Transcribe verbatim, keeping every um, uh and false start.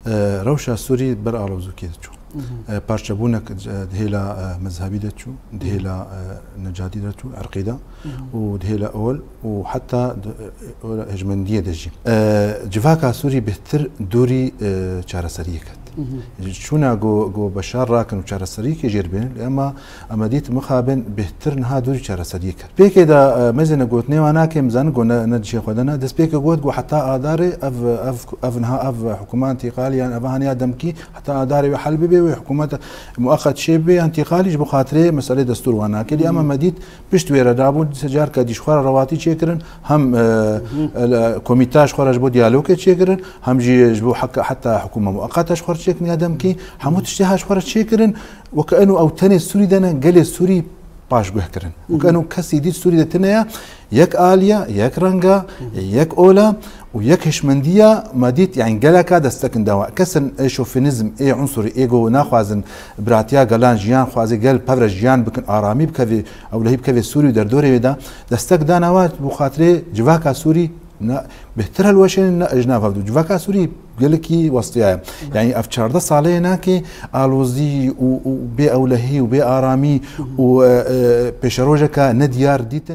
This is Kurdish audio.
E, rewşa Sûrî ber alozokê diçû. E, parçebûnek, e, di hêla, e, mezhebî de çû, di hêla, e, necadî de çû, irqî de, û di hêla ol û heta di, e, ola hejmendiyê de jî. E, civaka Sûrî bêhtir dûrî, e, çareseriyê ket. Çûna go, go Beşar rakin û çareseriyekê jê re bînin, ema Em dît mixabin bêhtir niha dûrî çareseriyê kir. Pêkê de, e, mezêne gotinê wan nake, em zanin ku ne, ne dişê xwe de ne. Destpêkê got ku heta Adarê ev, ev, ev niha ev hikûma întîqalî yan ev haniya demkî heta Adarê wê hel bibe, wê hikûmeta mueqet çê bibe ya întîqalî ji bo xatirê meselê destûr wan nake. Lê em, em dît pişt wê re dabûn, dîsa carka dî ji xwe re rewatî çêkirin, hem, e, e, komîta ji xwe re ji bo diyalogê çêkirin, hem jî ji bo heka-, heta hikûma mueqeta ji xwe re çêkirin ya demkî, hemû tiştê ha ji xwe re çêkirin. Weke eno ew tenê Sûrî de ne, gelê Sûrî paşguh kirin. Weke eno kesî dît Sûrî de tune ye, yek aliya, yek renga, yek ola û yek hişmendiya me dît, yani geleka destekin dawa. Kesin ê şofinizm, ê unsurî, ê go naxwazin biratiya gelan jiyan xwazê gel pevre jiyan bikin, aramî bikevê, ewlehî bikevê Sûrî û derdorê wê de destek dana wa bo xatirê civaka Sûrî ne bêhtir helweşênin, ne ji nav hevdû. Civaka Sûrî gelekî westiyaye. Yani ev çardeh saleyê nake alozî û, û bê ewlehî û bê aramî û, e, e, pêşerojeke nediyar dîtin.